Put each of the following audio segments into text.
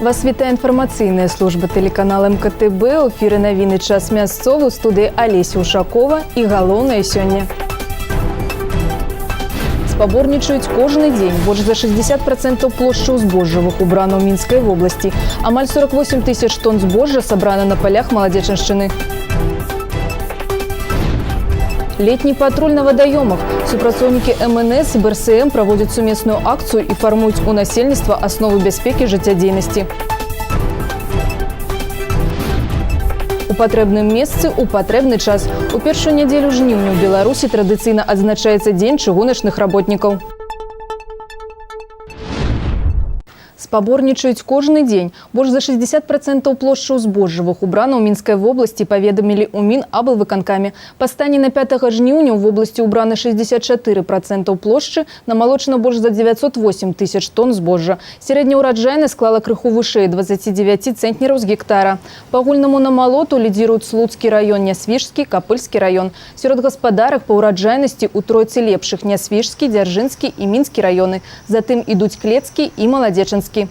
Вас вітае інфармацыйная служба тэлеканала МКТБ. У эфіры навіны «Час мясцовы», у студыі Алеся Ушакова, і галоўнае сёння. Спаборнічаюць кожны дзень. Больш за 60% плошчаў збожжавых убрана ў Мінскай вобласці. Амаль 48 тысяч тонн збожжа сабрана на палях Маладзечаншчыны. Летний патруль на водоемах. Супрацоўнікі МНС і БРСМ праводзяць сумесную акцыю і фармуюць у насельніцтва асновы бяспекі жыццядзейнасці. У патрэбным месцы у патрэбны час. У першую нядзелю жніўня ў Беларусі традыцыйна адзначаецца дзень чыгуначных работнікаў. Спаборнічаюць кожны дзень. Больш за 60% плошчаў збожжавых убрана ў Мінскай вобласці, паведамілі ў Мінаблвыканкаме. Па стане на 5 жніўня ў вобласці ўбрана 64% плошчы, намалочана больш за 908 тысяч тонн збожжа. Сярэдняя ўраджайнасць склала крыху вышэй 29 цэнтнераў з гектара. Па агульнаму намалоту лідзіруюць Слуцкі раён, Нясвіжскі, Капыльскі раён. Сярод гаспадарак па ўраджайнасці ў тройцы лепшых Нясвіжскі, Дзяржынскі і Мінскі раёны. Затым ідуць Клецкі і Маладзечанскі.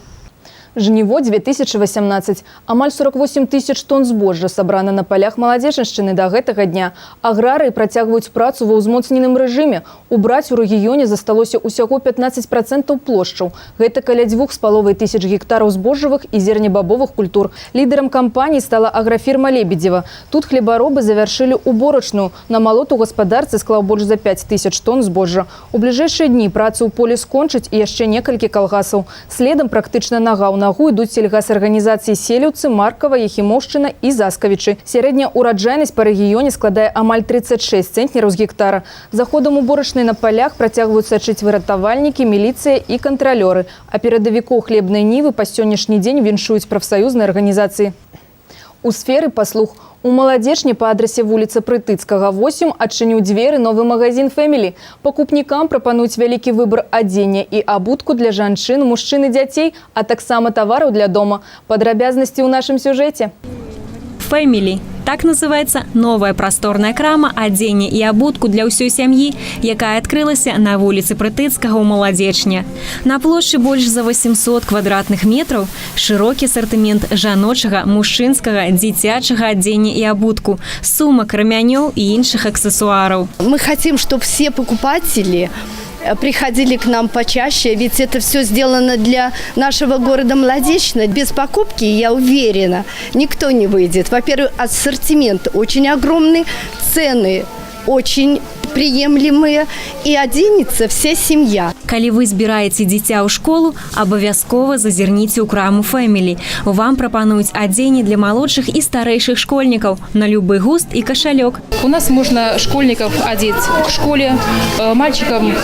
Жніво 2018. Амаль 48 тысяч тонн збожжа сабрана на палях Маладзечаншчыны да гэтага дня. Аграрыі працягваюць працу ва ўзмоцненым рэжыме. Убраць у рэгіёне засталося ўсяго 15% плошчаў. Гэта каля 2,5 тысяч гектараў збожжавых і зернебабовых культур. Лідарам кампаніі стала аграфірма «Лебедзева». Тут хлебаробы завяршылі уборачную. Намалот у гаспадарцы склаў больш за 5 тысяч тонн збожжа. У бліжэйшыя дні працу ў полі скончаць і яшчэ некалькі калгасаў. Следам практычна нага ў нагу ідуць сельгасарганізацыі Селіўцы, Маркава, Яхімоўшчына і Заскавічы. Сярэдняя ўраджайнасць па рэгіёне складае амаль 36 цэнтнераў з гектара. За ходам уборачнай на палях працягваюць сачыць выратавальнікі, міліцыя і кантралёры. А перадавікоў хлебнай нівы па сённяшні дзень віншуюць прафсаюзныя арганізацыі. У сферы паслуг у Маладзечне па адрасе вуліца Прытыцкага, 8 адчыніў дзверы новы магазін «Фэмілі». Пакупнікам прапануюць вялікі выбар адзення і абутку для жанчын, мужчын і дзяцей, а таксама тавараў для дома. Падрабязнасці ў нашым сюжэце. «Фэмілі». Так называется новая прасторная крама адзення і абутку для ўсёй сям'і, якая адкрылася на вуліцы Прытыцкага ў Маладзечне. На плошчы больш за 800 квадратных метраў шырокі асартымент жаночага, мужчынскага, дзіцячага адзення і абутку, сумак, рамянёў і іншых аксесуараў. Мы хотим, чтобы все покупатели приходили к нам почаще, ведь это все сделано для нашего города Молодечно. Без покупки, я уверена, никто не выйдет. Во-первых, ассортимент очень огромный, цены очень приемлемые, и оденется вся семья. Калі вы збіраеце дзіця ў школу, абавязкова зазірніце ў краму «Фэмілі». Вам прапануюць адзенне для малодшых і старэйшых школьнікаў на любы густ і кашалёк. У нас можно школьников одеть к школе, мальчикам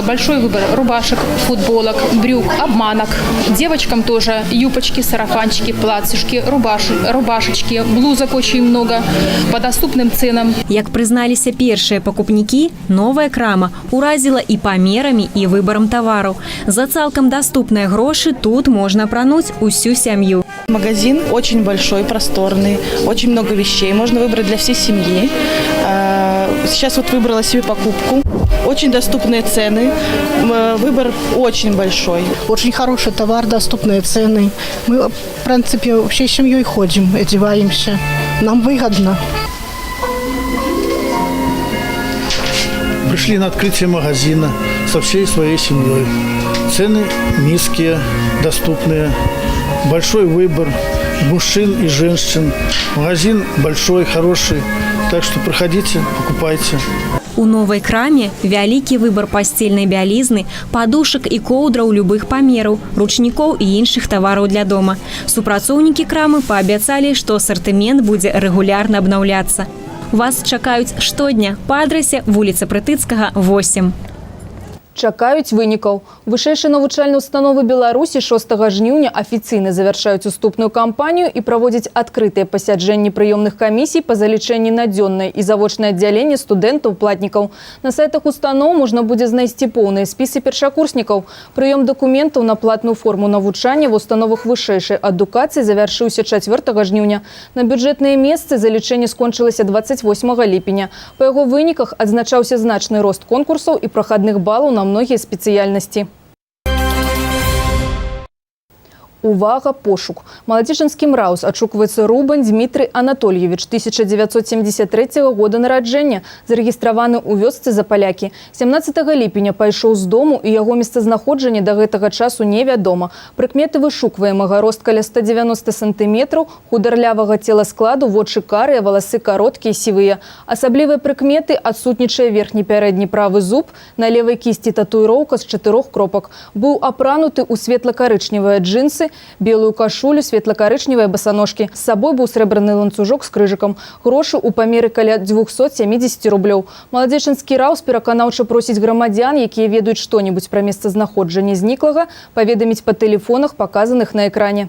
большой выбор рубашек, футболок, брюк, обманок. Девочкам тоже юбочки, сарафанчики, платьишки, рубашечки, блузок очень много по доступным ценам. Як прызналіся першыя пакупнікі, новая крама уразіла і памерамі, і выбарам тавараў. За цалкам даступныя грошы тут можна апрануць усю сям'ю. Магазин очень большой, просторный, очень много вещей. Можно выбрать для всей семьи. Сейчас вот выбрала себе покупку. Очень доступные цены. Выбор очень большой. Очень хороший товар, доступные цены. Мы, в принципе, всей семьей ходим, одеваемся. Нам выгодно. Пришли на открытие магазина со всей своей семьей. Цены низкие, доступные, большой выбор мужчин и женщин. Магазин большой, хороший, так что проходите, покупайте. У новай краме вялікі выбар пасцельнай бялізны, падушак і коўдраў любых памераў, ручнікоў і іншых тавараў для дома. Супрацоўнікі крамы паабяцалі, што асартымент будзе рэгулярна абнаўляцца. Вас чакаюць штодня па адрасе вуліца Прытыцкага, 8. Чакаюць вынікаў. Вышэйшыя навучальныя установы Беларусі 6 жніўня афіцыйна завяршаюць уступную кампанію і праводзяць адкрытыя пасяджэнні прыёмных камісій па залічэнні на дзённае і завочнае аддзяленне студэнтаў-платнікаў. На сайтах устаноў можна будзе знайсці поўныя спісы першакурснікаў. Прыём дакументаў на платную форму навучання ва установах вышэйшай адукацыі завяршыўся 4 жніўня. На бюджэтныя месцы залічэнне скончылася 28 ліпеня. Па яго выніках адзначаўся значны рост конкурсаў і прахадных балаў на многія спецыяльнасці. Увага, пошук. Маладзечанскім РАУС адшукваецца Рубан Дмітрый Анатольевич, 1973 года нараджэння, зарэгістраваны ў вёсцы Запалякі. 17 ліпеня пайшоў з дому, і яго месцазнаходжанне да гэтага часу невядома. Прыкметы вышукваемага: рост каля 190 сантыметраў, хударлявага целаскладу, вочы карыя, валасы кароткія, сівыя. Асаблівыя прыкметы: адсутнічае верхні пярэдні правы зуб, на левай кісці татуіроўка з чатырох кропак. Быў апрануты ў светла-карычневыя джинсы, белую кашулю, светла-карычневыя басаножкі. З сабой быў срэбраны ланцужок з крыжыкам. Грошы ў памеры каля 270 рублёў. Маладзечанскі РАУС пераканаўча просіць грамадзян, якія ведаюць што-небудзь пра месцазнаходжанне зніклага, паведаміць па тэлефонах, паказаных на экране.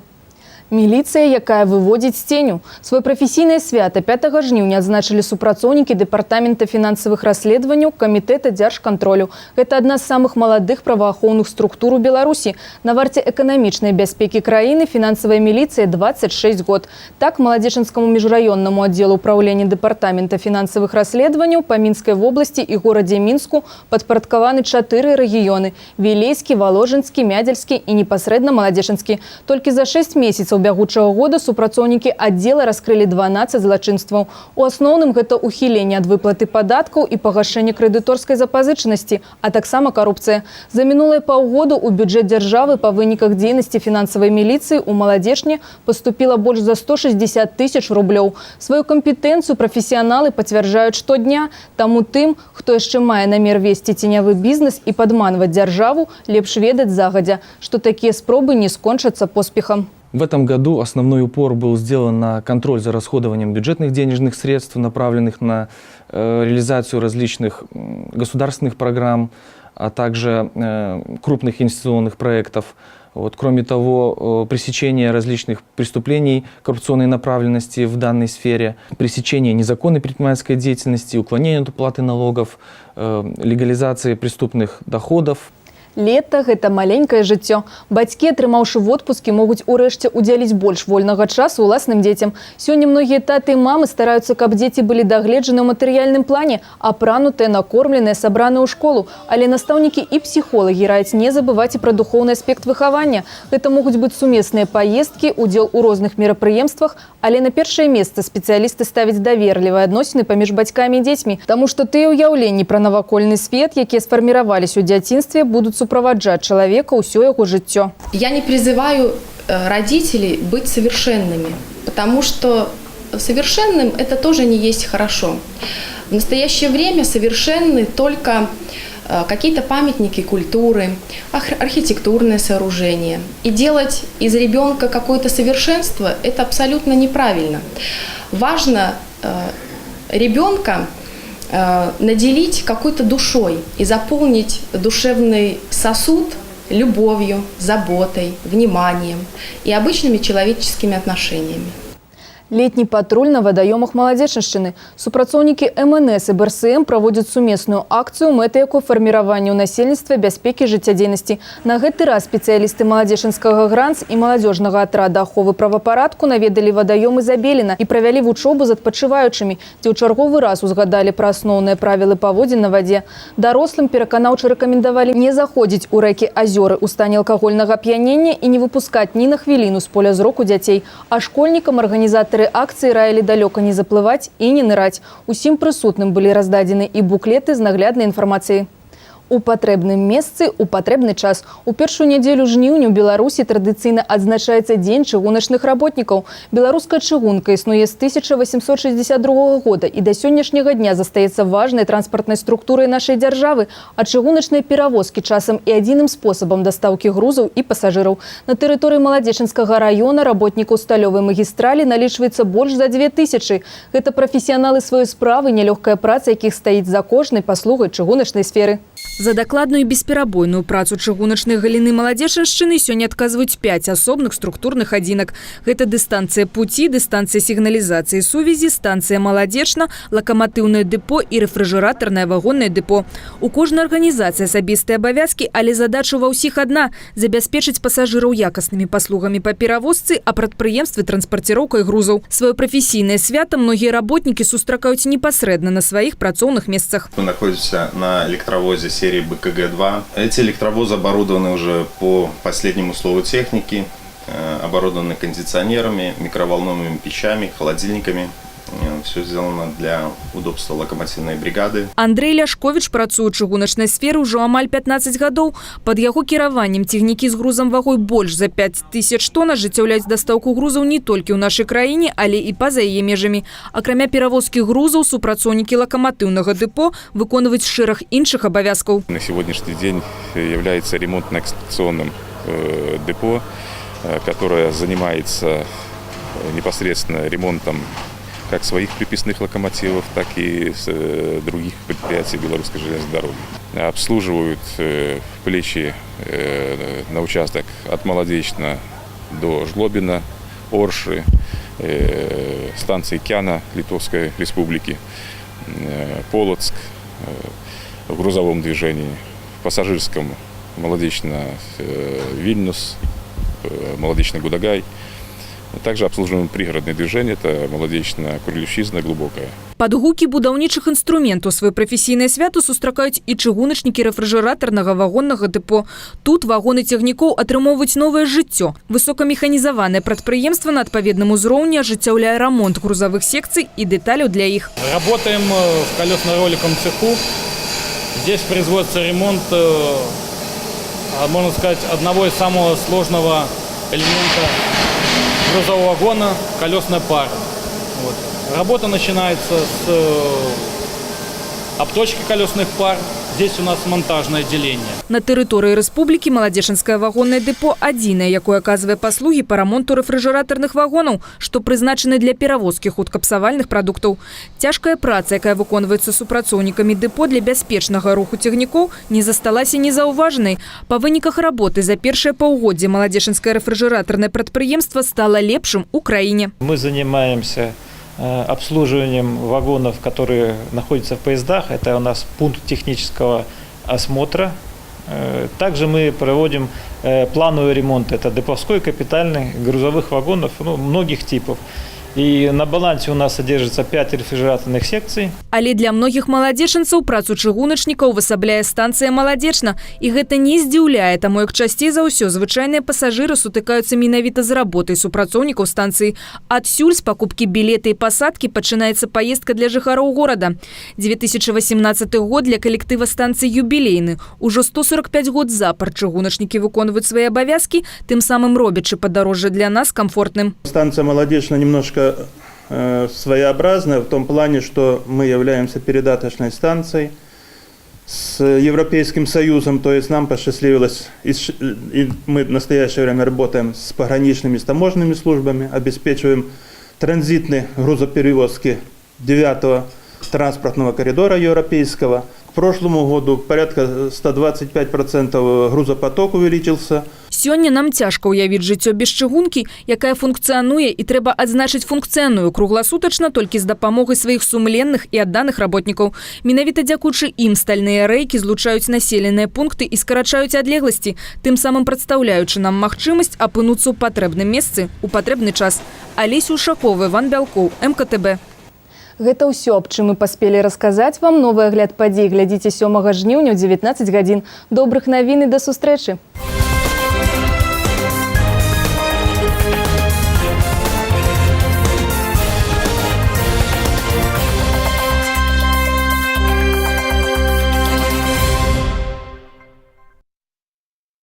Міліцыя, якая выводзіць з ценю. Сваё прафесійнае свята 5 жніўня адзначылі супрацоўнікі Дэпартамента фінансавых расследаванняў Камітэта дзяржкантролю. Гэта адна з самых маладых праваахоўных структур у Беларусі. На варце эканамічнай бяспекі краіны фінансавая міліцыя 26 год. Так, Маладзечанскаму міжраённаму аддзелу ўпраўлення Дэпартамента фінансавых расследаванняў па Мінскай вобласці і горадзе Мінску падпарадкаваны чатыры рэгіёны: Вілейскі, Валожынскі, Мядзельскі і непасрэдна Маладзечанскі. Толькі за 6 месяцаў бягучага года супрацоўнікі аддзела раскрылі 12 злачынстваў. У асноўным гэта ухіленне ад выплаты падаткаў і пагашэнне крэдыторскай запазычанасці, а таксама карупцыя. За мінулыя паўгода ў бюджэт дзяржавы па выніках дзейнасці фінансавай міліцыі ў Маладзечне паступіла больш за 160 тысяч рублёў. Сваю кампетэнцыю прафесіяналы пацвярджаюць штодня, таму тым, хто яшчэ мае намер весці ценявы бізнес і падманваць дзяржаву, лепш ведаць загадзя, што такія спробы не скончацца поспехам. В этом году основной упор был сделан на контроль за расходованием бюджетных денежных средств, направленных на реализацию различных государственных программ, а также крупных инвестиционных проектов. Вот, кроме того, пресечение различных преступлений коррупционной направленности в данной сфере, пресечение незаконной предпринимательской деятельности, уклонение от уплаты налогов, легализации преступных доходов. Лета – гэта маленькае жыццё. Бацькі, атрымаўшы водпускі, могуць урэшце удзяліць больш вольнага часу уласным дзецям. Сёння многія таты і мамы стараюцца, каб дзеці былі дагледжаны ў матэрыяльным плане, апранутыя, накормленыя, сабраныя ў школу. Але настаўнікі і псіхолагі раяць не забываць і пра духоўны аспект выхавання. Гэта могуць быць сумесныя паездкі, удзел у розных мерапрыемствах, але на першае месца спецыялісты ставяць даверлівыя адносіны паміж бацькамі і дзецьмі, таму што тыя ўяўленні пра навакольны свет, якія сфарміраваліся ў дзяцінстве, будуць суправаджаць чалавека ўсё яго жыццё. Я не призываю родителей быть совершенными, потому что совершенным это тоже не есть хорошо. В настоящее время совершенны только какие-то памятники культуры, архитектурные сооружения. И делать из ребенка какое-то совершенство – это абсолютно неправильно. Важно ребенка наделить какой-то душой и заполнить душевный сосуд любовью, заботой, вниманием и обычными человеческими отношениями. Летні патруль на вадаёмах Маладзечаншчыны. Супрацоўнікі МНС і БРСМ праводзяць сумесную акцыю, мэта якой фарміраванне ў насельніцтва бяспекі жыццядзейнасці. На гэты раз спецыялісты Маладзечанскага ГРАНС і маладзёжнага атрада аховы правапарадку наведалі вадаёмы Забеліна і правялі вучобу з адпачываючымі, дзе ў чарговы раз узгадалі пра асноўныя правілы паводзін на вадзе. Дарослым пераканаўча рэкамендавалі не заходзіць у рэкі, азёры ў стане алкагольнага ап'янення і не выпускаць ні на хвіліну з поля зроку дзяцей. А школьнікам арганізатары акцыі раілі далёка не заплываць і не ныраць. Усім прысутным былі раздадзены і буклеты з нагляднай інфармацыяй. У патрэбным месцы у патрэбны час. У першую нядзелю жніўня ў Беларусі традыцыйна адзначаецца Дзень чыгуначных работнікаў. Беларуская чыгунка існуе з 1862 года і да сённяшняга дня застаецца важнай транспартнай структурай нашай дзяржавы, а чыгуначныя перавозкі часам і адзіным спосабам дастаўкі грузаў і пасажыраў. На тэрыторыі Маладзечанскага раёна работнікаў сталёвай магістралі налічваецца больш за 2000. Гэта прафесіяналы сваёй справы, нялёгкая праца якіх стаіць за кожнай паслугай чыгуначнай сферы. За дакладную і бесперабойную працу чыгуначнай галіны Маладзечаншчыны сёння адказваюць 5 асобных структурных адзінак. Гэта дыстанцыя пуці, дыстанцыя сігналізацыі сувязі, станцыя Маладзечна, лакаматыўнае дэпо і рэфрыжэратарнае вагоннае дэпо. У кожнай арганізацыі асабістыя абавязкі, але задача ва ўсіх адна – забяспечыць пасажыраў якаснымі паслугамі па перавозцы, а прадпрыемствы транспарціроўкай грузаў. Сваё прафесійнае свята многія работнікі сустракаюць непасрэдна на сваіх працоўных месцах. Мы находимся на электровозе серии БКГ-2. Эти электровозы оборудованы уже по последнему слову техники. оборудованы кондиционерами, микроволновыми печами, холодильниками. Все сделано для удобства локомотивной бригады. Андрэй Ляшковіч працуе ў чыгуначнай сферы ўжо амаль 15 гадоў. Пад яго кіраваннем цягнікі з грузам вагой больш за 5000 тонн ажыццяўляюць дастаўку грузаў не толькі ў нашай краіне, але і па-за яе межамі. Акрамя перавозкі грузаў, супрацоўнікі лакаматыўнага дэпо выконваюць шэраг іншых абавязкаў. На сегодняшний день является ремонтно-эксплуатационным депо, которое занимается непосредственно ремонтом как своих приписных локомотивов, так и других предприятий Белорусской железной дороги. Обслуживают плечи на участок от Молодечно до Жлобина, Орши, станции Кяна Литовской Республики, Полоцк в грузовом движении, в пассажирском Молодечно Вильнюс, Молодечно Гудогай. Также обслуживаем пригородное движение, это Молодечно Курилевщизна, Глубокое. Пад гукі будаўнічых інструментаў сваё прафесійнае свята сустракаюць і чыгуначнікі рэфрыжэратарнага вагоннага дэпо. Тут вагоны цягнікоў атрымоўваюць новае жыццё. Высокамеханізаванае прадпрыемства на адпаведным узроўні ажыццяўляе рамонт грузавых секцый і дэталяў для іх. Работаем в колесно-роликовом цеху. Здесь производится ремонт, можно сказать, одного из самого сложного элемента грузового вагона – колесная пара. Вот. Работа начинается с обточки колесных пар. Здесь у нас монтажное отделение. На тэрыторыі рэспублікі маладзечанскае вагоннае дэпо адзінае, якое аказвае паслугі па рамонту рэфрыжэратарных вагонаў, што прызначаны для перавозкі хуткапсавальных прадуктаў. Цяжкая праца, якая выконваецца супрацоўнікамі дэпо для бяспечнага руху цягнікоў, не засталася незаўважанай. Па выніках работы за першае паўгоддзе маладзечанскае рэфрыжэратарнае прадпрыемства стала лепшым у краіне. Мы занимаемся обслуживанием вагонов, которые находятся в поездах. Это у нас пункт технического осмотра. Также мы проводим плановый ремонт. Это деповской, капитальный, грузовых вагонов, ну, многих типов. И на балансе у нас содержится 5 рефрижераторных секций. Але для многіх маладзечанцаў працу чыгуначнікаў увасабляе станцыя Маладзечна. І гэта не здзіўляе, таму як часцей за ўсё звычайныя пасажыры сутыкаюцца менавіта з работай супрацоўнікаў станцыі. Адсюль, з пакупкі білета і пасадкі, пачынаецца паездка для жыхароў горада. 2018 год для калектыва станцыі юбілейны. Ужо 145 год запар чыгуначнікі выконваюць свае абавязкі, тым самым робячы падарожжа для нас камфортным. Станция Молодечно немножко своеобразная в том плане, что мы являемся передаточной станцией с Европейским Союзом, то есть нам посчастливилось, и мы в настоящее время работаем с пограничными, с таможенными службами, обеспечиваем транзитные грузоперевозки 9 транспортного коридора европейского. К прошлому году порядка 125% грузопоток увеличился. Сёння нам цяжка ўявіць жыццё без чыгункі, якая функцыянуе, і, трэба адзначыць, функцыянуе кругласутачна толькі з дапамогай сваіх сумленных і адданых работнікаў. Менавіта дзякуючы ім стальныя рэйкі злучаюць населеныя пункты і скарачаюць адлегласці, тым самым прадстаўляючы нам магчымасць апынуцца ў патрэбным месцы у патрэбны час. Алеся Ушакова, Іван Бялкоў, МКТБ. Гэта ўсё, аб чым мы паспелі расказаць вам. Новы агляд падзей глядзіце 7 жніўня ў 19 гадзін. Добрых навін і да сустрэчы!